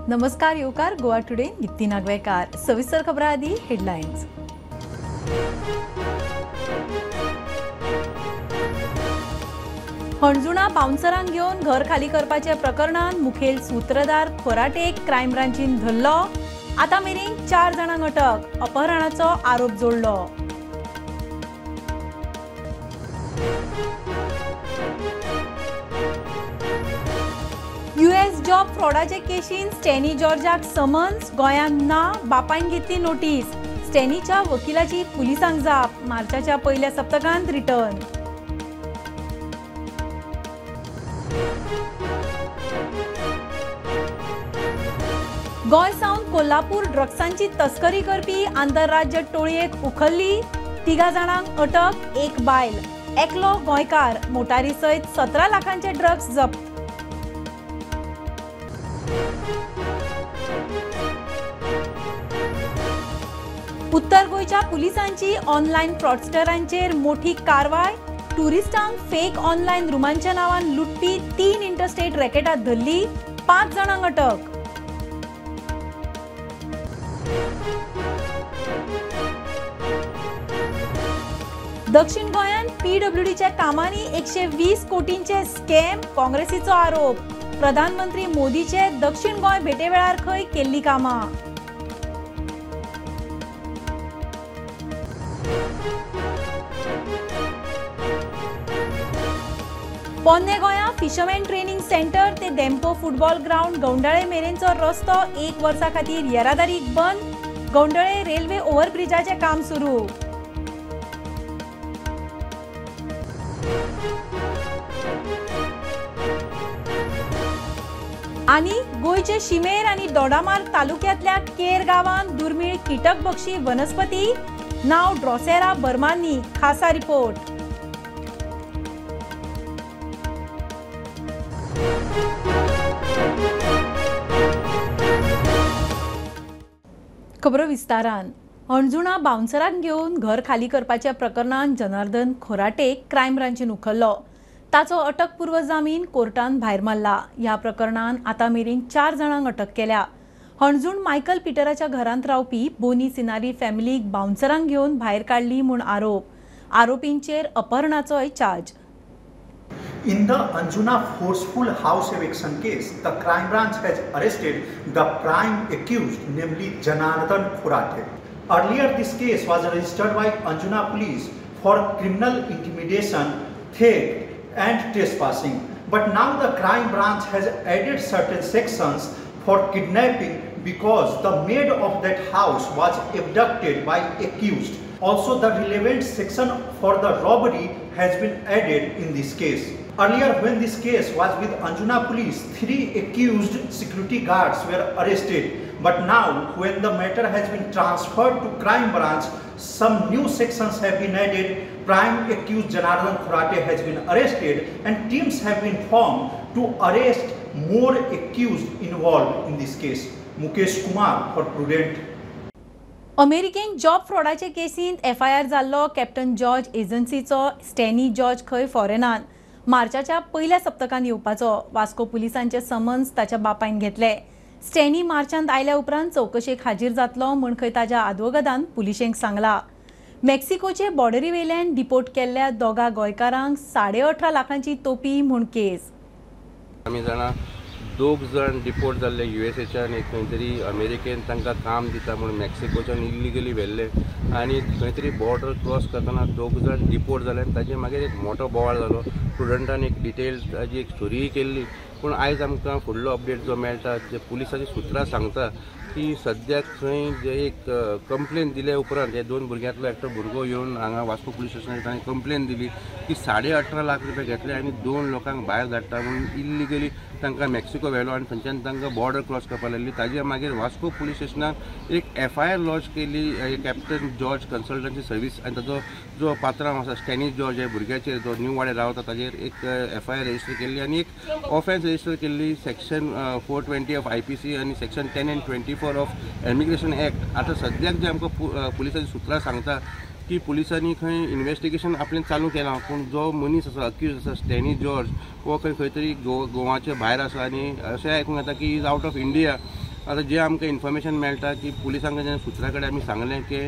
नमस्कार येवकार गोवा टुडे दीप्ती नागवेकार. सविस्तर खबरां आदी हेडलायन्स. हणजुणा बाउन्सरांक घेवन घर खाली करपाच्या प्रकरणान मुखेल सूत्रधार खोराटेक क्रायम ब्रांचीन धरलो. आतां मेरेन 4 जाणांक अटक, अपहरणाचो आरोप जोडलो. यूएस जॉब फ्रॉडाचे केशीन स्टॅनी जॉर्जाक समन्स, गोंयांत ना, बापायन घेतली नोटीस. स्टॅनीच्या वकिलाची पुलिसांक जाप, मार्चाच्या पयल्या सप्तकांत रिटर्न. गोंय सावन कोल्हापूर ड्रग्सांची तस्करी करपी आंतरराज्य टोळयेक उखल्ली, 3 जाणांक अटक, 1 बायल, एकलो गोंयकार, मोटारी सयत 17 लाखांचे ड्रग्स जप्त. उत्तर गोंयच्या पुलिसांची ऑनलायन फ्रॉडस्टरांचेर मोठी कारवाय. टुरिस्टांक फेक ऑनलायन रुमांच्या नांवान लुटपी 3 इंटरस्टेट रॅकेटां धरली, 5 जाणांक अटक. दक्षिण गोंयांत पीडब्ल्यूडीच्या कामांनी 120 कोटींचे स्कॅम, काँग्रेसीचो आरोप. प्रधानमंत्री मोदीचे दक्षिण गोंय भेटे वेळार खंय केल्ली कामां. पोन्ने गोंया फिशरमॅन ट्रेनिंग सेंटर ते धेंपो फुटबॉल ग्रावंड गौंडाळे मेरेनचो रस्तो 1 वर्सा खातीर येरादारीक बंद. गौंडाळे रेल्वे ओव्हरब्रिजाचें काम सुरू. आनी गोंयचे शिमेर आनी दोडामार्ग तालुक्यांतल्या केर गांवांत दुर्मीळ कीटकभक्षी वनस्पती, नांव ड्रोसेरा बर्मानी, खासा रिपोर्ट. खबरो विस्तारान. हणजुणा बाउन्सरांक घेवन घर खाली करपाच्या प्रकरणान जनार्दन खोराटेक क्रायम ब्रांचीन उखल्लो. ताचो अटकपूर्व जामीन कोर्टान भायर मारला. ह्या प्रकरणान आतां मेरेन 4 जाणांक अटक केल्या. हणजूण मायकल पिटराच्या घरांत रावपी बोनी सिनारी फॅमिलीक बाउन्सरांक घेवन भायर काडली म्हूण आरोप. आरोपींचेर अपहरणाचोय charge. In the Anjuna forceful house eviction case, the crime branch has arrested the prime accused, namely Janardhan Khorate. Earlier, this case was registered by Anjuna police for criminal intimidation, theft and trespassing. But now the crime branch has added certain sections for kidnapping because the maid of that house was abducted by accused. Also, the relevant section for the robbery has been added in this case. Earlier, when this case was with Anjuna police, 3 accused security guards were arrested. But now, when the matter has been transferred to crime branch, some new sections have been added. Prime accused Janardhan Khorate has been arrested and teams have been formed to arrest more accused involved in this case. Mukesh Kumar for Prudent. American job फ्रॉडाचे केसींत FIR जाल्लो captain George एजन्सीचो Stanny George खंय फॉरेनान मार्चाच्या पयल्या सप्तकांत येवपाचो. Vasco पुलिसांचे summons ताच्या बापायन घेतले. स्टॅनी मार्चांत आयल्या उपरांत चवकशेक हाजीर जातलो म्हूण खंय ताच्या आदवोगादान पुलिशेंक सांगला. मेक्सिकोचे बॉर्डरी वयल्यान डिपोर्ट केल्ल्या 2 गोंयकारांक 18.5 लाखांची तोपी म्हूण केस. आमी जाणा 2 जाण डिपोर्ट जाल्ले युएसएच्यान, एक खंय तरी अमेरिकेन तांकां काम दिता म्हूण मेक्सिकोच्यान इल्लिगली व्हेल्ले आनी खंय तरी बॉर्डर क्रॉस करतना 2 जाण डिपोर्ट जाले आनी ताजे मागीर एक मोठो बोवाळ जालो. स्टुडंटान एक डिटेल ताजी एक स्टोरीय केल्ली. पूण आयज आमकां फुडलो अपडेट जो मेळटा, जे पुलिसाची सुत्रां सांगता की सद्याक थंय जे एक कंप्लेन दिले उपरांत हे 2 भुरग्यांतलो एकटो भुरगो येवन हांगा वास्को पुलीस स्टेशनार ताणें कंप्लेन दिली की 18.5 लाख रुपया घेतले आनी 2 लोकांक भायर धाडटा म्हणून इल्लिगली तांकां मेक्सिको व्हेलो आनी थंयच्यान तांकां बॉर्डर क्रॉस करपाक लागली. ताजे मागीर वास्को पुलीस स्टेशनार एक एफआयआर लॉन्च केली कॅप्टन जॉर्ज कन्सल्टन्सी सर्वीस आनी ताचो जो पात्रांव आसा स्टॅनी जॉर्ज ह्या भुरग्याचेर जो न्यू वाडे रावता ताजेर एक एफआयआर रजिस्टर केल्ली आनी एक ऑफेन्स रजिस्टर केल्ली सेक्शन 420 ऑफ IPC आनी section 10 and 24 of immigration act. आतां सद्याक जे आमकां पुलिसांची सुत्रां सांगता की पुलिसांनी खंय इन्वेस्टिगेशन आपलें चालू केलां, पूण जो मनीस आसा अक्यूज आसा स्टॅनी जॉर्ज हो खंय खंय तरी गोवाचे भायर आसा आनी अशें आयकूंक येता की is out of India. आतां जें आमकां इन्फॉर्मेशन मेळटा की पुलिसांक जेन्ना सुत्रा कडेन आमी सांगलें की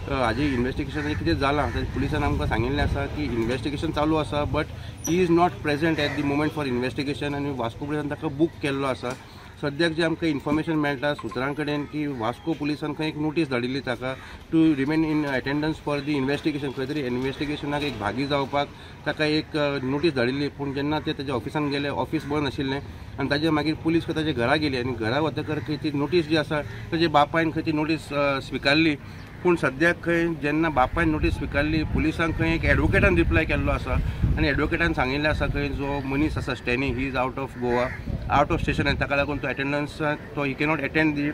हाजें इन्वेस्टिगेशन कितें जालां, तर पुलिसान आमकां सांगिल्लें आसा की इन्वेस्टिगेशन चालू आसा, but he is not present at the moment for investigation आनी वास्को पुलिसान ताका बूक केल्लो आसा। सद्याक जें आमकां इन्फॉर्मेशन मेळटा सुत्रां कडेन की वास्को पुलिसान खंय एक नोटीस धाडिल्ली ताका to remain in attendance for the investigation, खंय तरी इन्वेस्टिगेशनाक एक भागी जावपाक ताका एक नोटीस धाडिल्ली। पूण जेन्ना ते ताज्या ऑफिसान गेले, ऑफिस बंद आशिल्लें आनी ताजे मागीर पुलीस खंय ताज्या घरा गेली आनी घरा वतकर खंय ती नोटीस जी आसा ताजे बापायन खंय ती नोटीस स्विकारली। पूण सद्याक खंय जेन्ना बापायन नोटीस स्विकारली, पुलिसांक खंय एक एडवोकेटान रिप्लाय केल्लो आसा आनी एडवोकेटान सांगिल्लें आसा खंय जो मनीस आसा Steny, he is out of Goa, out of station आनी ताका लागून तो एटेंडन्स तो he cannot attend the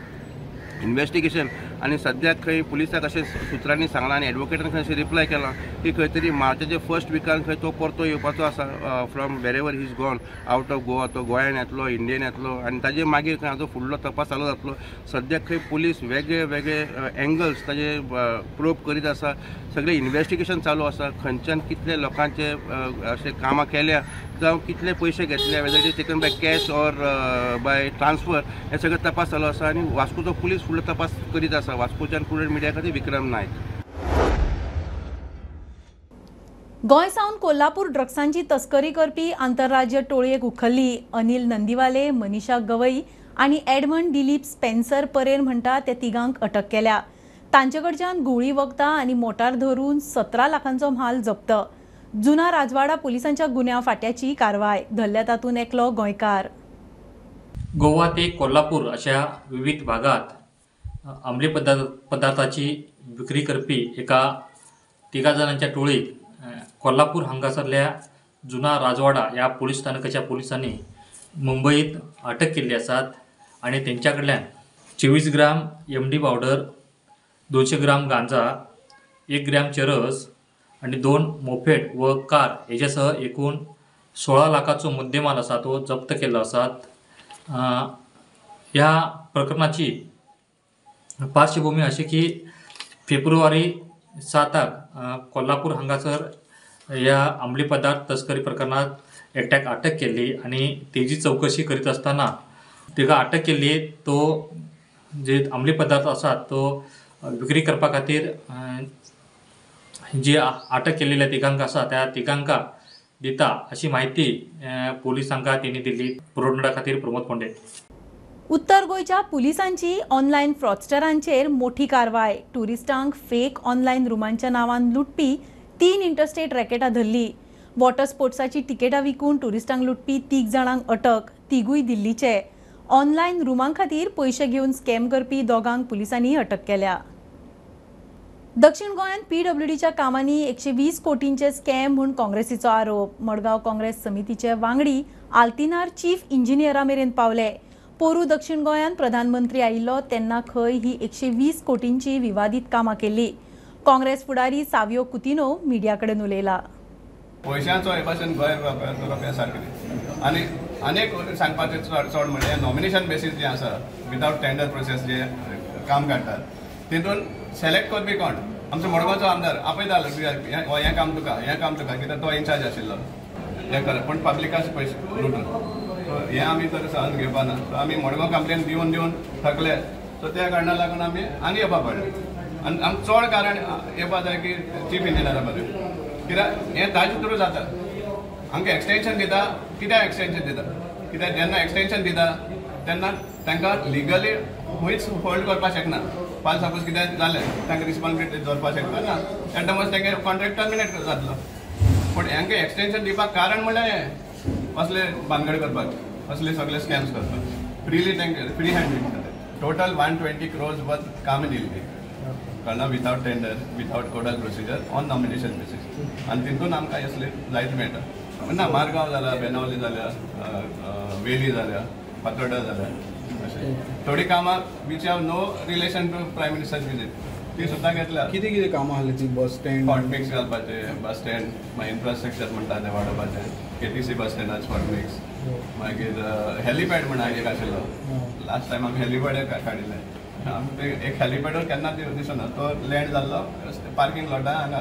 investigation. आनी सद्याक खंय पुलिसाक अशें सुत्रांनी सांगलां आनी एडवोकेटान खंय अशें रिप्लाय केलां की खंय तरी मार्चाचे फर्स्ट विकान खंय तो परतो येवपाचो आसा from wherever he is gone out of Goa, तो गोंयान येतलो, इंडियन येतलो आनी ताजे मागीर खंय हाजो फुडलो तपास चालू जातलो। सद्याक खंय पुलीस वेगळे वेगळे एंगल्स ताजे प्रोब करीत आसा, सगळें इन्वेस्टिगेशन चालू आसा, खंयच्यान कितले लोकांचे अशें कामां केल्या जावं कितले पयशे घेतले, whether it is taken by cash or by transfer, हे सगळें तपास चालू आसा आनी वास्कोचो पुलीस फुडलो तपास करीत आसा। वास्कोच्यान प्रुडंट मिडिया खातीर विक्रम नायक। गोंय सावन कोल्हापूर ड्रग्सांची तस्करी करपी आंतरराज्य टोळयेक उखल्ली। अनिल नंदीवाले, मनीषा गवई आनी एडमंड दिलीप स्पेन्सर परेर म्हणटा त्या तिगांक अटक केल्या। तांचे कडच्यान घुंवळी वखदां आनी मोटार धरून 17 लाखांचो म्हाल जप्त। जुना राजवाडा पुलिसांच्या गुन्यांव फांट्याची कारवाय, धरल्या तातूंत एकलो गोंयकार। गोवा ते कोल्हापूर अशा विविध भागात अंमली पदार्थाची विक्री करपी एका तिगा जाणांच्या टोळीक कोल्हापूर हांगासरल्या जुना राजवाडा ह्या पोलीस स्थानकाच्या पोलिसांनी मुंबईत अटक केल्ली आसात आनी तेंच्या कडल्यान 24 ग्राम MD powder, 200 ग्राम गांजा, 1 ग्रॅम चरस आनी 2 मोपेड व कार हेज्या सह एकूण 16 लाखाचो मुद्देमाल आसा तो जप्त केल्लो आसात। ह्या प्रकरणाची पार्श्वभूमी अशी की फेब्रुवारी 7 कोल्हापूर हांगासर ह्या अंमली पदार्थ तस्करी प्रकरणात एकट्याक अटक केल्ली आनी तेजी चवकशी करीत आसतना तिका अटक केल्ली। तो जे अंमली पदार्थ आसात तो विक्री करपा खातीर जी अटक केलेल्या तिगांक आसा त्या तिगांका दिता अशी म्हायती पोलिसांका तेणी दिली। पुरवठा खातीर प्रमोद फोंडे। उत्तर गोंयच्या पुलिसांची ऑनलायन फ्रॉडस्टरांचेर मोठी कारवाय। ट्युरिस्टांक फेक ऑनलायन रुमांच्या नांवान लुटपी 3 इंटरस्टेट रॅकेटां धरली। वॉटर स्पोर्ट्साची तिकेटां विकून ट्युरिस्टांक लुटपी 3 जाणांक अटक, तिगूय दिल्लीचे। ऑनलायन रुमां खातीर पयशे घेवन स्कॅम करपी 2 पुलिसांनी अटक केल्या। दक्षिण गोंयांत पीडब्ल्यूडीच्या कामांनी 120 कोटींचे स्कॅम म्हूण काँग्रेसीचो आरोप। मडगांव काँग्रेस समितीचे वांगडी आल्तिनार चीफ इंजिनियरा मेरेन पावले। पोरू दक्षिण गोंयांत प्रधानमंत्री आयिल्लो तेन्ना खंय ही 120 कोटींची विवादीत कामां केल्ली। काँग्रेस फुडारी सावियो कुतिनो मिडिया कडेन उलयला। पयशांचो हे भाशेन गैरवापर हें सारकें आनी अनेक सांगपाचें चड म्हणल्यार नॉमिनेशन बेसीस जें आसा विदावट टेंडर प्रोसेस जे काम काडटात तितून सिलेक्ट करपी कोण? आमचो मडगांवचो आमदार आपयतालो हें काम तुका, हें काम तुका, कित्याक तो इन्चार्ज आशिल्लो हें कर, पूण पब्लिकाचे पयशे लुटून सो हें आमी तर सहन घेवपा ना। सो आमी मडगांव कंप्लेन दिवन दिवन थकले, सो त्या कारणाक लागून आमी हांगा येवपा पडलें आनी आमकां चड कारण येवपा जाय की चीफ इंजिनियरा बरें, कित्याक हें ताजे थ्रू जाता। आमकां एक्सटेंशन दिता, कित्याक एक्सटेंशन दिता? कित्याक जेन्ना एक्सटेंशन दिता तेन्ना तांकां लिगली खंयच होल्ड करपाक शकना। फाल्यां सपोज कितें जालें तांकां रिस्पॉन्सिबिलिटी दवरपाक शकना ना, एट the most तांकां कॉन्ट्रॅक्ट टर्मिनेट जातलो। पूण हांकां एक्सटेंशन दिवपाक कारण म्हणल्यार हें असले भानगड करपाक, असले सगळे स्कॅम्स करपाक फ्रीली तांकां फ्री हँड दिता। टोटल 120 क्रोर्स वर्थ कामां दिल्ली कळना, without tender, without codal procedure, on nomination basis. आनी तितून आमकां असले जायते मेळटा ना। मारगांव जाला, बेनावली जाल्या, वेली जाल्या, फातोर्डा जाल्या, अशें थोडीं कामां which have no relation to prime minister's visit ती सुद्दां घेतल्या। कितें कितें कामां आसलीं ती? बस स्टँड हॉटमिक्स घालपाचें, बस स्टँड मागीर इन्फ्रास्ट्रक्चर म्हणटा तें वाडोवपाचें, केटीसी बस स्टँडार हॉटमिक्स, मागीर हेलिपॅड म्हणा एक आशिल्लो, लास्ट टायम आमी हेलिपॅड काडिल्लें। आमकां एक हेलिपॅडूय केन्ना दिसना, तो लँड जाल्लो पार्कींग लॉटा हांगा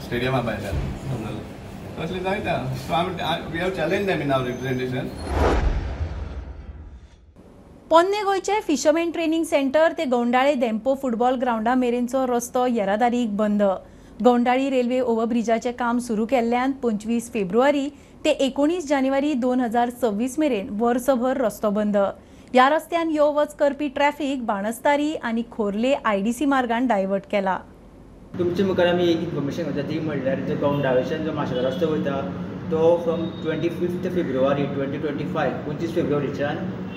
स्टेडियमा भायल्यान समजलें। तसली जायते सो आमी we have challenge them in our representation. पोन्ने गोंयचे फिशरमॅन ट्रेनिंग सेंटर ते गौंडाळे धेंपो फुटबॉल ग्रावंडा मेरेनचो रस्तो येरादारीक बंद. गौंडाळी रेल्वे ओव्हरब्रिजाचें काम सुरू केल्ल्यान 25 फेब्रुवारी ते 19 जानेवारी 2026 मेरेन वर्सभर रस्तो बंद. ह्या रस्त्यान यो वच करपी ट्रॅफिक बाणस्तारी आनी खोर्ले आयडीसी मार्गान डायवर्ट केला. तुमचे मुखार आमी एक इन्फॉर्मेशन वता ती म्हणल्यार जो गौंडाळेच्यान जो माशेला रस्तो वयता तो फ्रॉम 25 फेब्रुवारी 2025 25 फेब्रुवारीच्यान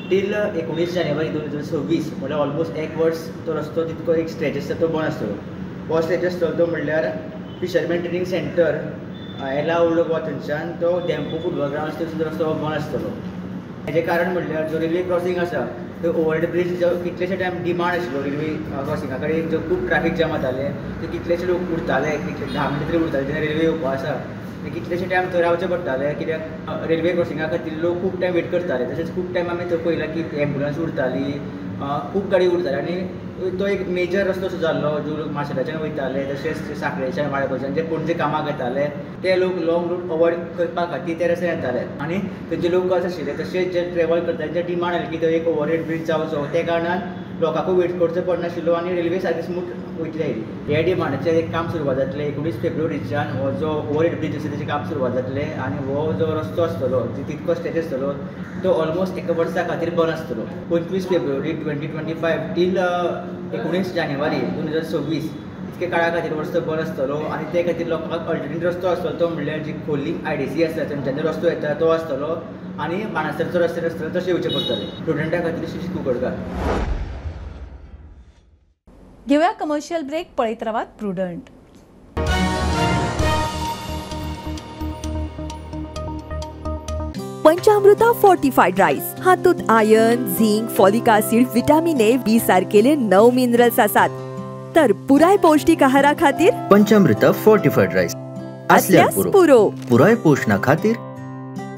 टील 19 जानेवारी 2026 म्हणल्यार ऑलमोस्ट एक वर्स तो रस्तो तितको एक स्ट्रेच आसता तो बंद आसतलो. हो स्ट्रेच आसतलो तो म्हणल्यार फिशरमॅन ट्रेनिंग सेंटर एला ओल्ड गोवा थंयच्यान तो धेंपो फुटबॉल ग्रावंड आसता थंयसर रस्तो बंद आसतलो. हेजें कारण म्हणल्यार जो रेल्वे क्रॉसिंग आसा तो ओवरहेड ब्रिज जो कितलेशे टायम डिमांड आशिल्लो रेल्वे क्रॉसिंगा कडेन जो खूब ट्रॅफिक जाम जातालें ते कितलेशे लोक उरताले, कितले 10 मिनटां तरी उरताले जेन्ना रेल्वे येवपा आसा कितलेशे टायम थंय रावचें पडटालें कित्याक रेल्वे क्रॉसिंगा खातीर लोक खूब टायम वेट करताले. तशेंच खूब टायम आमी थंय पळयलां की एम्बुलन्स उरताली, खूब गाडी उरताली आनी तो एक मेजर रस्तो असो जाल्लो जो लोक माशेलाच्यान वयताले तशेंच साखळेच्यान वाळपयच्यान जे पणजे कामाक येताले ते लोक लॉंग रूट अवॉयड करपा खातीर ते रस्त्यान येताले आनी थंयचे लोकल्स आशिल्ले तशेंच जे ट्रेवल करताले जे डिमांड आसली की थंय एक ओवरहेड ब्रीज जावचो त्या कारणान लोकांकूय वेट करचो पडनाशिल्लो आनी रेल्वे सारकी स्मूथ वयतली आयली. ह्या डिमांडाचेर एक काम सुरवात जातलें 19 फेब्रुवारीच्यान हो जो ओवरहेड ब्रीज आसा तेचें काम सुरवात जातलें आनी हो जो रस्तो आसतलो तितको स्ट्रेच आसतलो तो ऑलमोस्ट एका वर्सा खातीर बंद आसतलो. 25 फेब्रुवारी 2025 टील 19 जानेवारी 2026 इतके काळा खातीर रस्तो बंद आसतलो आनी ते खातीर लोकांक अल्टरनेट रस्तो आसतलो तो म्हणल्यार जी खोर्ली आयडीसी आसा थंयच्यान जो रस्तो येता तो आसतलो आनी बाणस्तारचो रस्तो आसतलो तशें येवचें पडटलें. स्टुडंटा खातीर शिशी कुंकळकार. घेऊया कमर्शियल ब्रेक. पळयत रावात प्रुडंट. पंचामृता फोर्टिफाईड राईस हातूंत iron, zinc, folic acid, vitamin A, B सारकेले 9 मिनरल्स आसात. तर पुराय पौष्टिक आहारा खातीर पंचामृता फोर्टिफाईड राईस असल्यास पुरो. पुराय पोषणा खातीर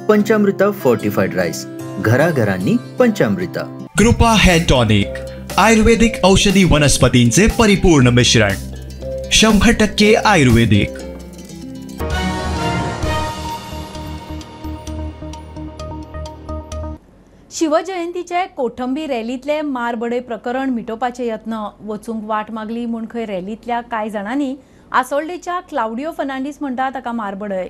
पंचामृता फोर्टिफाईड राईस घराघरांनी पंचामृता. कृपा हेअर टॉनिक आयुर्वेदिक औषधी वनस्पतींचे परिपूर्ण मिश्रण, 100% आयुर्वेदिक. शिवजयंतीचे कोठंबी रॅलींतले मारबडय प्रकरण मिटोवपाचे यत्न. वचूंक वाट मागली म्हूण खंय रॅलींतल्या कांय जाणांनी आसोल्डेच्या क्लावडियो फर्नांडीस म्हणटा ताका मारबडय.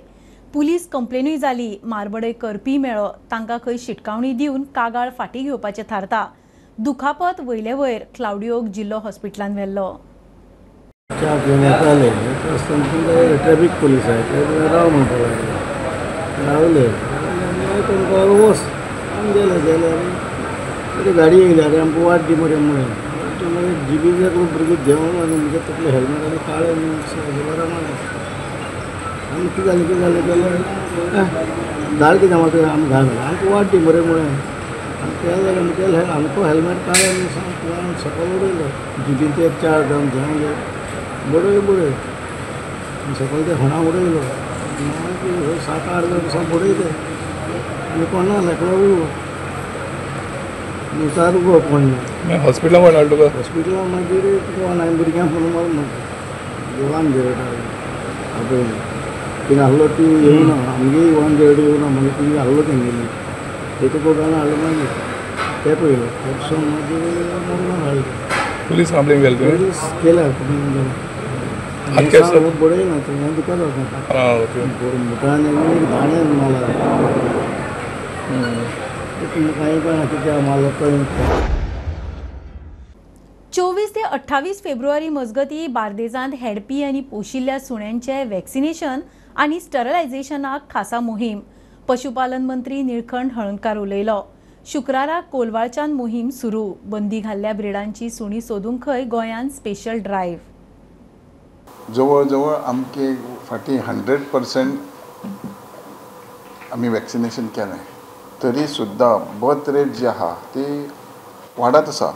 पुलीस कंप्लेनूय जाली. मारबडय करपी मेळ्ळो. तांकां खंय शिटकावणी दिवन कागाळ फाटीं घेवपाचें थारता. दुखापत वयले वयर क्लावडियोक जिल्लो हॉस्पिटलान व्हेल्लो. च्या घेवन येताले ट्रॅफिक पुलीस आहे ते राव म्हणपाक लागले, रावले तांकां वच आमी गेले गेले आनी गाडी येयली आनी आमकां वाट दी मरे म्हळें. ते मागीर जिबी भुरगीं देंवन आनी म्हजे तकले हेल्मेट आनी काळें बरें मारलें. आनी कितें जालें कितें जालें जाल्यार धाड कितें मारता आमी घाल आमकां वाट दी मरे म्हळें. तेल जालें म्हटल्यार आमकां हेल्मेट काडलें आनी सकयल उडयलो. जिबीचे 4 जाण घेवन बडय बडय सकयल ते होणा उडयलो. मागीर 7-8 जाण बडयले आनी कोण ना एकलो उरलो मुखार उबो कोण ना. हॉस्पिटलान कोण हाडलो तुका? हॉस्पिटलान मागीर कोण हांवें भुरग्यांक फोन मारून म्हणटा 108 आपयलें. थिंगा आहलो ती येवना आमगे 108 येवना मागीर थिंगा आहलो तेंगेली एक कोणाक हाडलो मागीर ते पळयलो तेपसून मागीर मरणाक हाडलो. पुलीस कंप्लेन केली तुवें? पुलीस केल्या कंप्लेन केल्या. बडयना तें दुखत आसा मुठान दाण्यान मारला कांय कळना कित्याक मारलो कळना. 24 ते 28 फेब्रुवारी मजगती बार्देजांत हेडपी आनी पोशिल्ल्या सुण्यांचे वॅक्सिनेशन आनी स्टरलायझेशनाक खासा मोहीम. पशुपालन मंत्री निळखंठ हळणकार उलयलो. शुक्रारा कोलवाळच्यान मोहीम सुरू. बंदी घाल्ल्या ब्रिडांची सुणी सोदूंक खंय गोंयांत स्पेशल ड्रायव्ह. जवळ जवळ आमके फाटीं 100% आमी वॅक्सिनेशन केलें तरी सुद्दां बर्थ रेट जी आहा ती वाडत आसा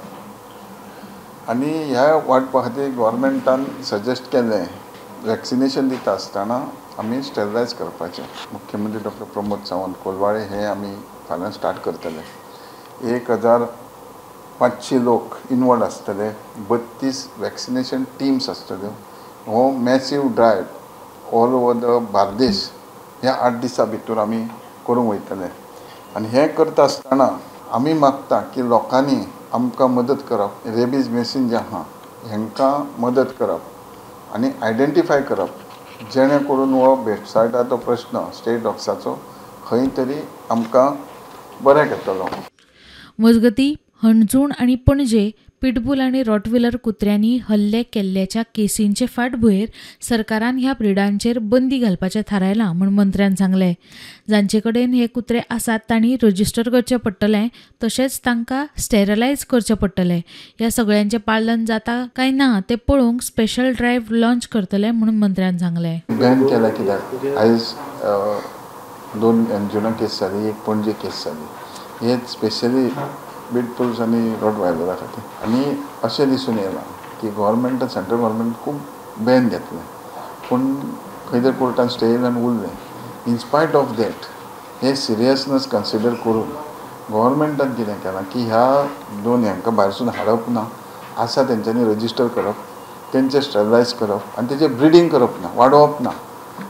आनी ह्या वाडपा खातीर गव्हर्मेंटान सजेस्ट केलें वॅक्सिनेशन दिता आसतना आमी स्टरलायज करपाचें. मुख्यमंत्री डॉक्टर प्रमोद सावंत कोलवाळे हे आमी फाल्यां स्टार्ट करतले. 1500 लोक इनवॉल्व आसतले, 32 वॅक्सिनेशन टिम्स आसतल्यो. हो massive drive all over the Bardez ह्या 8 दिसां भितर आमी करूंक वयतले आनी हें करता आसतना आमी मागता की लोकांनी आमकां मदत करप, रेबीज मॅशीन जें आहा हेंकां मदत करप आनी आयडेंटिफाय करप, जेणे करून हो वेबसायटाचो प्रश्न स्टेट डॉग्साचो खंय तरी आमकां बऱ्याक येतलो. मजगती हणजूण आनी पणजे पिटबूल आनी रॉटविलर कुत्र्यांनी हल्ले केल्ल्याच्या केसींचे फाटभुंयेर सरकारान ह्या ब्रिडांचेर बंदी घालपाचें थारायलां म्हूण मंत्र्यान सांगलें. जांचे कडेन हे कुत्रे आसात तांणी रजिस्टर करचें पडटलें, तशेंच तांकां स्टेरलायज करचें पडटलें. ह्या सगळ्यांचें पालन जाता काय ना तें पळोवंक स्पेशल ड्रायव्ह लॉन्च करतले म्हणून मंत्र्यान सांगलें. बॅन केला कित्याक आयज 2 अंजुना केस जाली, एक पणजे केस जाली. हे स्पेशली बिटबुल्स आनी रॉटवायलरा खातीर. आनी अशें दिसून येयलां की गव्हर्मेंटान, सेंट्रल गव्हर्मेंट खूब बॅन घेतलें, पूण खंय तरी कोर्टान स्टे येयलें आनी उरलें. इन स्पायट ऑफ that हे सिरियसनस कन्सिडर करून गव्हर्मेंटान कितें केलां की ह्या 2 हांकां भायरसून हाडप ना, आसा तेंच्यांनी रजिस्टर करप, तेंचें स्टरलायज करप आनी तेजें ब्रिडींग करप ना, वाडोवप ना.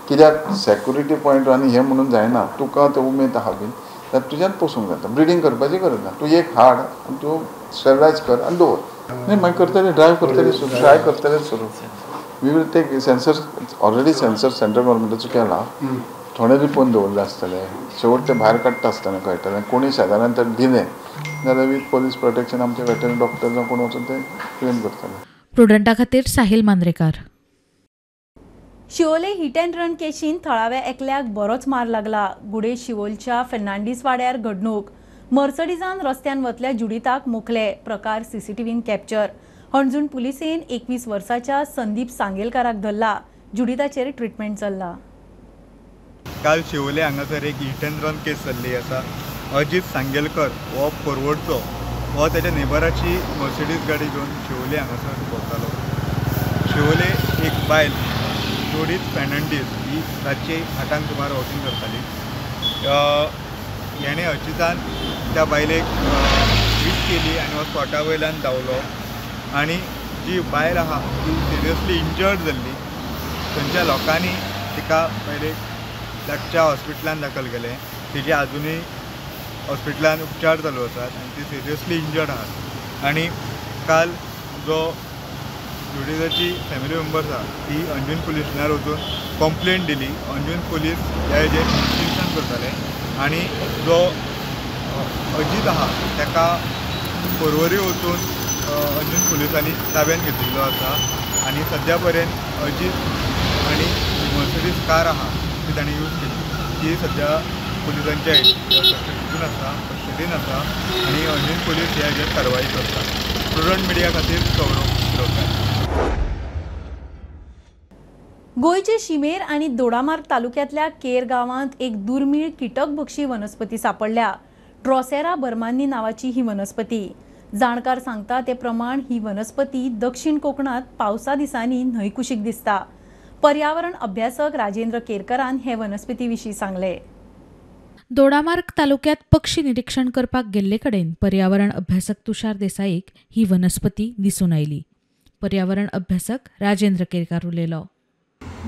कित्याक सेक्युरिटी पॉयंट आनी हें म्हणून जायना, तुका ते उमेद आहा बीन जाल्यार तुज्यान पोसूंक जाता, ब्रिडींग करपाची गरज ना. तूं एक हाड आनी तूं स्टरलायज कर आनी दवर. न्ही मागीर करतले, ड्रायव करतले सुरू, ट्राय करतले सुरू. We will take sensor, already sensor central गव्हर्मेंटाचो केला, थोडे लिपोवन दवरले आसतले, शेवट ते भायर काडटा आसतना कळटलें. कोणी शेजाऱ्यान तर दिलें जाल्यार वीथ पोलीस प्रोटेक्शन आमचे वेटरनरी डॉक्टर जावं कोण वचून ते क्लेम करतले. प्रुडंटा खातीर Sahil Mandrekar. Siolim hit and run केशीन थळाव्या एकल्याक बरोच मार लागला. गुडे शिवोलच्या फेर्नांडीस वाड्यार घडणूक. मर्सडीजान रस्त्यान वतल्या जुडिताक मोखले. प्रकार सीसीटीव्हीन कॅप्चर. हणजूण पुलिसेन 21 वर्साच्या संदीप सांगेलकाराक धरला. जुडिताचेर ट्रिटमेंट चल्ला. काल शिवोले हांगासर एक हिट एंड रन केस जाल्ली आसा. अजीत सांगेलकर हो परवडचो, हो तेच्या नेबराची मर्सिडीज गाडी घेवन शिवोले हांगासर भोंवतालो. शिवोले एक बायल जोडीत फेर्नांडीस ही रातची 8 सुमार वॉकिंग करताली. हेणें अजितान त्या बायलेक हीट केली आनी हो स्पॉटा वयल्यान धांवलो आनी जी बायल आहा ती सिरियसली इंजर्ड जाल्ली. थंयच्या लोकांनी तिका पयले लागच्या हॉस्पिटलान दाखल केलें. तिजे आजुनूय हॉस्पिटलान उपचार चालू आसात आनी ती सिरियसली इंजर्ड आहा. आनी काल जो जुडिताची फॅमिली मेंबर्स आहा ती अंजून पुलीस स्टेशनार वचून कंप्लेन दिली. अंजून पुलीस ह्या हेजेर इन्वेस्टिगेशन करताले आनी जो अजीत आहा ताका पर्वरी वचून अंजून पुलिसांनी ताब्यान घेतिल्लो आसा आनी सद्या पर्यंत अजीत आनी मर्सिडीज कार आहा ती ताणें यूज केली ती सद्या पुलिसांच्या हितून आसा, कस्टडीन आसा आनी अंजून पुलीस ह्या हेजेर कारवाई करता. प्रुडंट मिडिया खातीर सौरभ शिरोडकर. गोंयचे शिमेर आनी दोडामार्ग तालुक्यांतल्या केर गांवांत एक दुर्मीळ कीटकभक्षी वनस्पती सापडल्या. ड्रोसेरा बर्मानी नांवाची ही वनस्पती. जाणकार सांगता ते प्रमाण ही वनस्पती दक्षिण कोकणात पावसा दिसांनी न्हंय कुशीक दिसता. पर्यावरण अभ्यासक राजेंद्र केरकरान हे वनस्पती विशीं सांगले. दोडामार्ग तालुक्यात पक्षी निरीक्षण करपाक गेल्ले कडेन पर्यावरण अभ्यासक तुषार देसाईक ही वनस्पती दिसून आयली. पर्यावरण अभ्यासक राजेंद्र केरकार उलयलो.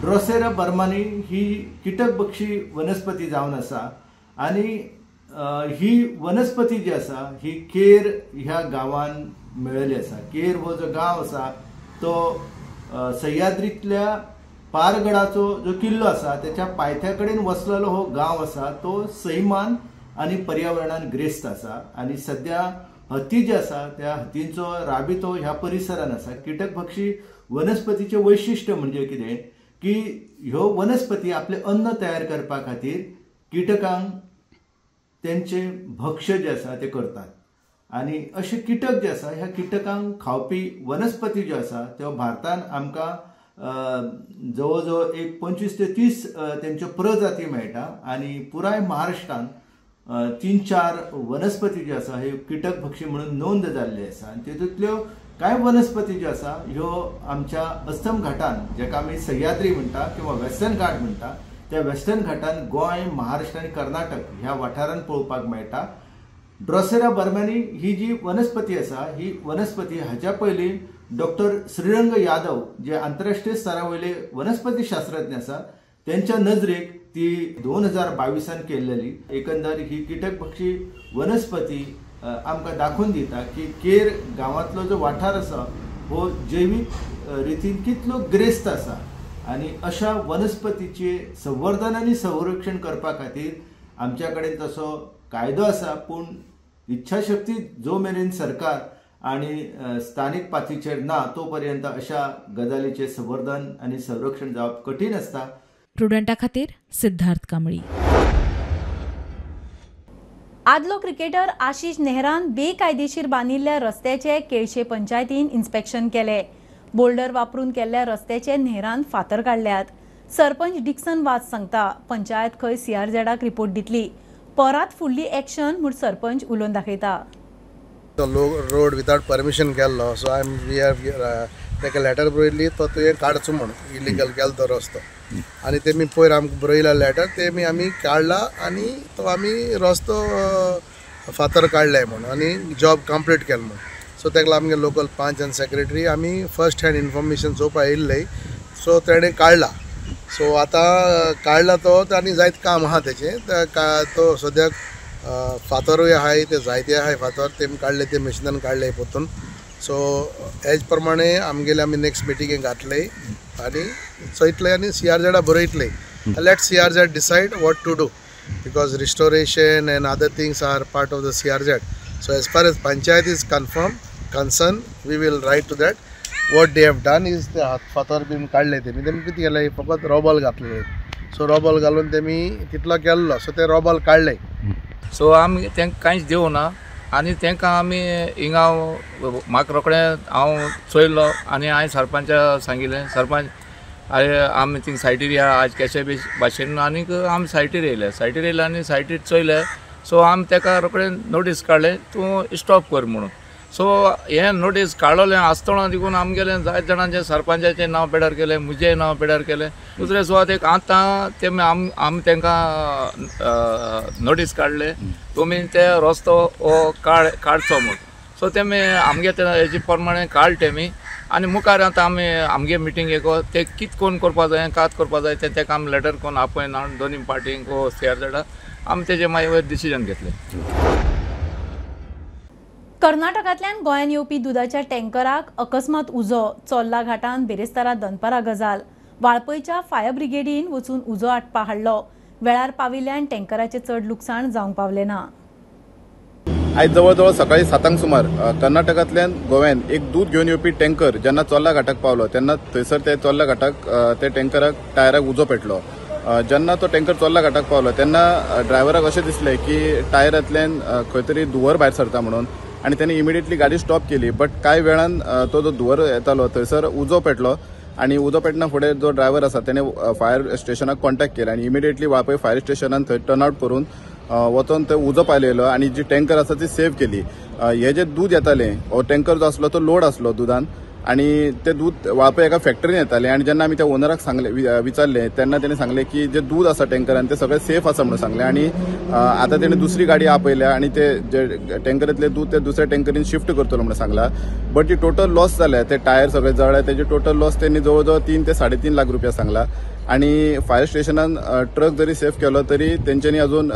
ड्रोसेरा बर्मानी ही कीटकभक्षी वनस्पती जावन आसा आनी ही वनस्पती जी आसा ही केर ह्या गांवान मेळिल्ली आसा. केर हो जो गांव आसा तो सह्याद्रीतल्या पारगडाचो जो किल्लो आसा त्याच्या पायथ्या कडेन वसलेलो हो गांव आसा. तो सैमान आनी पर्यावरणान ग्रेस्त आसा आनी सद्या हती जे आसा त्या हतींचो राबितो ह्या परिसरान आसा. कीटकभक्षी वनस्पतीचें वैशिश्ट्य म्हणजे कितें की ह्यो वनस्पती आपलें अन्न तयार करपा खातीर किटकांक तेंचे भक्ष्य जे आसा ते करतात आनी अशे किटक जे आसा ह्या किटकांक खावपी वनस्पती ज्यो आसा त्यो भारतान आमकां जवळ जवळ एक 25 ते 30 तेंच्यो प्रजाती मेळटा आनी पुराय महाराष्ट्रान 3-4 वनस्पती ज्यो आसा ह्यो कीटकभक्षी म्हणून नोंद जाल्ली आसा आनी तितूंतल्यो कांय वनस्पती ज्यो आसा ह्यो आमच्या अस्तम घाटान जेका आमी सह्याद्री म्हणटा किंवा वेस्टर्न घाट म्हणटा त्या वेस्टर्न घाटान गोंय, महाराष्ट्र आनी कर्नाटक ह्या वाठारान पळोवपाक मेळटा. ड्रोसेरा बर्मानी ही जी वनस्पती आसा ही वनस्पती हाच्या पयलीं डॉक्टर श्रीरंग यादव जे आंतरराष्ट्रीय स्तरा वयले वनस्पती शास्त्रज्ञ आसा त्यांच्या नजरेक ती 2022 केल्लेली. एकंदर ही कीटकभक्षी वनस्पती आमकां दाखोवन दिता की केर गांवांतलो जो वाठार आसा हो जैवीक रितीन कितलो ग्रेस्त आसा आनी अशा वनस्पतीचे संवर्धन आनी संरक्षण करपा खातीर आमच्या कडेन तसो कायदो आसा, पूण इच्छाशक्ती जो मेरेन सरकार आनी स्थानीक पातळीचेर ना तो पर्यंत अशा गजालीचे संवर्धन आनी संरक्षण जावप कठीण आसता। प्रुडंटा खातीर सिद्धार्थ कांबळी। आदलो क्रिकेटर आशिष नेहरान बेकायदेशीर बांदिल्ल्या रस्त्याचे केळशे पंचायतीन इन्स्पेक्शन केले। बोल्डर वापरून केल्ल्या रस्त्याचे नेहरान फातर काडल्यात। सरपंच डिक्सन वाज सांगता पंचायत खंय सीआरझेडाक रिपोर्ट दितली, परात फुडली एक्शन म्हूण सरपंच उलोवन दाखयता। रोड विदाउट परमिशन केल्लो, सो I we have ताका लेटर बरयल्ली तो तुवें काडचो म्हूण इलिगल केलो तो रस्तो आनी तेमी पयर आमकां बरयला लेटर तेमी आमी काडला आनी तो आमी रस्तो फातर काडले म्हूण आनी जॉब कंप्लीट केलो म्हूण। सो ताका आमगे लोकल पंच आनी सेक्रेटरी आमी फर्स्ट हँड इन्फॉर्मेशन चोवपा येयल्ले, सो तेणें काडला। सो आतां काडला तो आनी जायत काम आहा तेचें, तो सद्याक फातरूय आहाय ते जायते आहाय फातर तेमी काडले ते मशिनान काडले पोतून। सो हेज प्रमाणे आमगेले आमी नेक्स्ट मिटिंगेक घातले आनी चोयतले आनी सीआरझेडा बरयतले। Let CRZ decide what to do because restoration and other things are part of the CRZ. So as far as panchayat is concern we will write to that. What they have done is ते फातर बीन काडले तेमी, तेमी कितें केलें फकत रोबल घातले, सो रोबल घालून तेमी तितलो केल्लो, सो ते रोबल काडले। सो आमी तांकां कांयच दिवना आनी तांकां आमी हिंगा म्हाका रोखडें हांव चोयलो आनी हांवें सरपंचा सांगिल्लें, सरपंच आरे आमी थिंग सायटीर या आज कशे बी भाशेन आनीक आमी सायटीर येयले, सायटीर येयले आनी सायटीर चोयले। सो आमी ताका रोखडें नोटीस काडलें तूं स्टॉप कर म्हणून। सो हें नोटीस काडलें आसतना देखून आमगेलें जायते जाणांचें सरपंचाचें नांव पेडार केलें, म्हजें नांव पेडार केलें। दुसरे सुवातेक आतां तेमी आमी तांकां नोटीस काडले तुमी ते रस्तो हो काडचो म्हूण। सो तेमी आमगे ते हेजे प्रमाणे काडले तेमी आनी मुखार आतां आमी आमगे मिटिंगेक ते कित कोण करपा जाय कात करपा जाय तें ताका आमी लेटर कोण आपयना दोनी पार्टींक वो सीआरझेडा आमी तेजें मागीर डिसिजन घेतलें। कर्नाटकांतल्यान गोंयांत येवपी दुदाच्या टँकराक अकस्मात उजो, चोर्ला घाटान बिरेस्तारा दनपारा गजाल। वाळपयच्या फायर ब्रिगेडीन वचून उजो आटपा हाडलो। वेळार पाविल्ल्यान टँकराचें चड लुकसाण जावंक पावलें ना। आयज जवळ जवळ सकाळी 7 सुमार कर्नाटकांतल्यान गोव्यान एक दूद घेवन येवपी टँकर जेन्ना चोर्ला घाटाक पावलो तेन्ना थंयसर ते चोर्ला घाटाक ते टँकराक टायराक उजो पेटलो। जेन्ना तो टँकर चोर्ला घाटाक पावलो तेन्ना ड्रायव्हराक अशें दिसलें की टायरांतल्यान खंय तरी धुंवर भायर सरता म्हणून आनी तेणे इमिडिएटली गाडी स्टॉप केली। बट कांय वेळान तो जो धुंवर येतालो थंयसर उजो पेटलो आनी उजो पेटना फुडें जो ड्रायव्हर आसा तेणे फायर स्टेशनाक कॉन्टेक्ट केले आनी इमिडिएटली वाळपय फायर स्टेशनान थंय टर्न आवट करून वचोन थंय उजो पालयलो आनी जी टँकर आसा ती सेव केली। हे जे दूद येतालें हो टँकर जो आसलो तो लोड आसलो दुदान आनी ते दूद वाळपय एका फॅक्टरीन येतालें आनी जेन्ना आमी त्या ओनराक सांगलें विचारलें तेन्ना तेणें सांगलें की जे दूद आसा टँकरान तें सगळें सेफ आसा म्हणून सांगलें आनी आतां तेणें दुसरी गाडी आपयल्या आनी ते जे टँकरांतलें दूद ते दुसऱ्या टँकरीन शिफ्ट करतलो म्हणून सांगला। बट जी टोटल लॉस जाल्या ते टायर सगळे जळ्ळे तेजे टोटल लॉस तेणी जवळ जवळ 3 ते 3.5 लाख रुपया सांगला आनी फायर स्टेशनान ट्रक जरी सेफ केलो तरी तेंच्यांनी अजून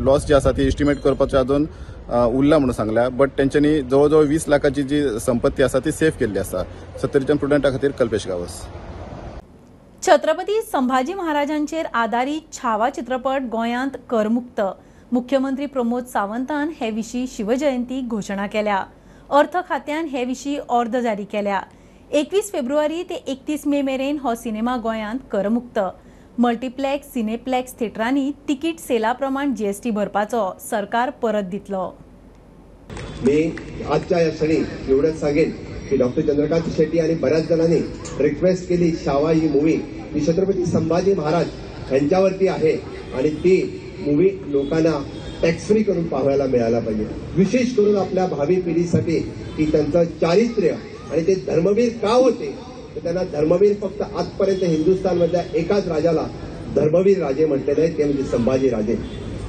लॉस जी आसा ती एस्टिमेट करपाचो अजून उरला म्हणून सांगला। बट तेंच्यांनी जवळ जवळ 20 लाखाची जी संपत्ती आसा ती सेफ केल्ली आसा। सत्तरीच्या प्रुडंटा खातीर कल्पेश गावस। छत्रपती संभाजी महाराजांचेर आदारीत छावा चित्रपट गोंयांत करमुक्त। मुख्यमंत्री प्रमोद सावंतान हे विशीं शिवजयंती घोशणा केल्या। अर्थ खात्यान हे विशीं ऑर्द जारी केल्या। 21 फेब्रुवारी ते 31 मे मेरेन हो सिनेमा गोंयांत करमुक्त। मल्टिप्लेक्स सिनेप्लेक्स थिएटरांनी तिकीट सेला प्रमाण जीएसटी भरपाचो सरकार परत दितलो। मी आजच्या या क्षणी एवढंच सांगेन की डॉक्टर चंद्रकांत शेट्टी आणि बऱ्याच जणांनी रिक्वेस्ट केली छावा ही मूवी ही छत्रपती संभाजी महाराज यांच्यावरती आहे आणि ती मूवी लोकांना टॅक्स फ्री करून पाहायला मिळायला पाहिजे। विशेष करून आपल्या भावी पिढीसाठी की त्यांचं चारित्र्य आणि ते धर्मवीर का होते तर त्यांना धर्मवीर फक्त आजपर्यंत हिंदुस्थानमधल्या एकाच राजाला धर्मवीर राजे म्हटलेले आहे ते म्हणजे संभाजी राजे।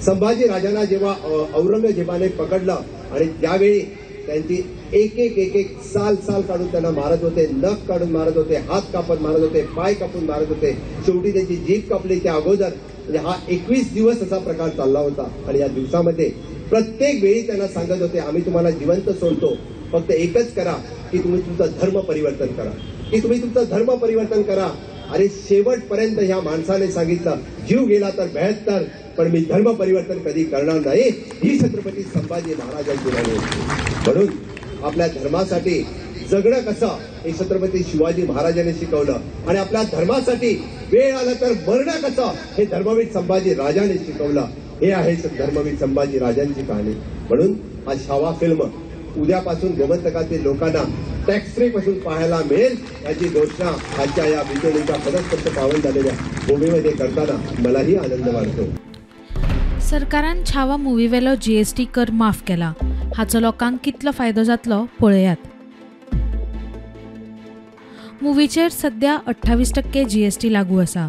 संभाजी राजांना जेव्हा औरंगजेबाने पकडलं आणि त्यावेळी त्यांची एक एक एक एक साल साल काढून त्यांना मारत होते, नख काढून मारत होते, हात कापत मारत होते, पाय कापून मारत होते, शेवटी त्यांची जीभ कापली त्या अगोदर। म्हणजे हा 21 दिवस असा प्रकार चालला होता आणि या दिवसामध्ये प्रत्येक वेळी त्यांना सांगत होते, आम्ही तुम्हाला जिवंत सोडतो, फक्त एकच करा की तुम्ही तुमचं धर्म परिवर्तन करा, की तुम्ही तुमचं धर्म परिवर्तन करा. आणि शेवटपर्यंत ह्या माणसाने सांगितलं, जीव गेला तर 72, पण मी धर्म परिवर्तन कधी करणार नाही. ही छत्रपती संभाजी महाराजांची वाणी होती. म्हणून आपल्या धर्मासाठी जगणं कसं हे छत्रपती शिवाजी महाराजांनी शिकवलं, आणि आपल्या धर्मासाठी वेळ आला तर मरणं कसं हे धर्मवीर संभाजी राजाने शिकवलं. हे आहे धर्मवीर संभाजी राजांची कहाणी. म्हणून हा छावा फिल्म उद्यापासून गोमंतकातील लोकांना टॅक्स फ्री पासून पाहायला मिळेल याची घोषणा आजच्या या बिचोलीच्या पदस्पर्श पावन झालेल्या भूमीमध्ये करताना मलाही आनंद वाटतो. सरकारान छावा मुवीवेलो जीएसटी कर माफ केला, हाचो लोकांक कितलो फायदो जातलो पळयात. मुवीचेर सध्या 28% जीएसटी लागू आसा.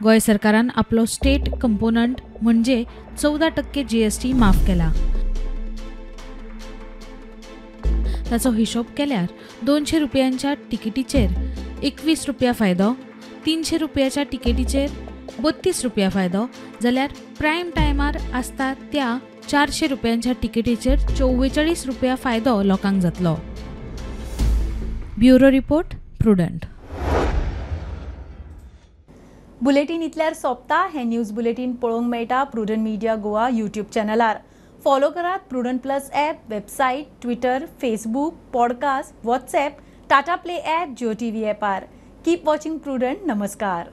गोंय सरकारान आपलो स्टेट कंपोनंट म्हणजे 14% जीएसटी माफ केला. ताचो हिशोब केल्यार 200 रुपयांच्या तिकेटीचेर 21 रुपया फायदो, 300 रुपयाच्या तिकेटीचेर 32 रुपया फायदो, जाल्यार प्रायम टायमार आसता त्या 400 रुपयांच्या तिकेटीचेर 44 रुपया फायदो लोकांक जातलो. Bureau report, Prudent. Bulletin इतल्यार सोंपता. हें न्यूज बुलेटीन पळोवंक मेळटा प्रुडंट मिडिया गोवा यूट्यूब चॅनलार. फॉलो करात Prudent plus app, website, Twitter, Facebook, podcast, WhatsApp, Tata Play app, Jio TV ॲपार. Keep watching Prudent. नमस्कार.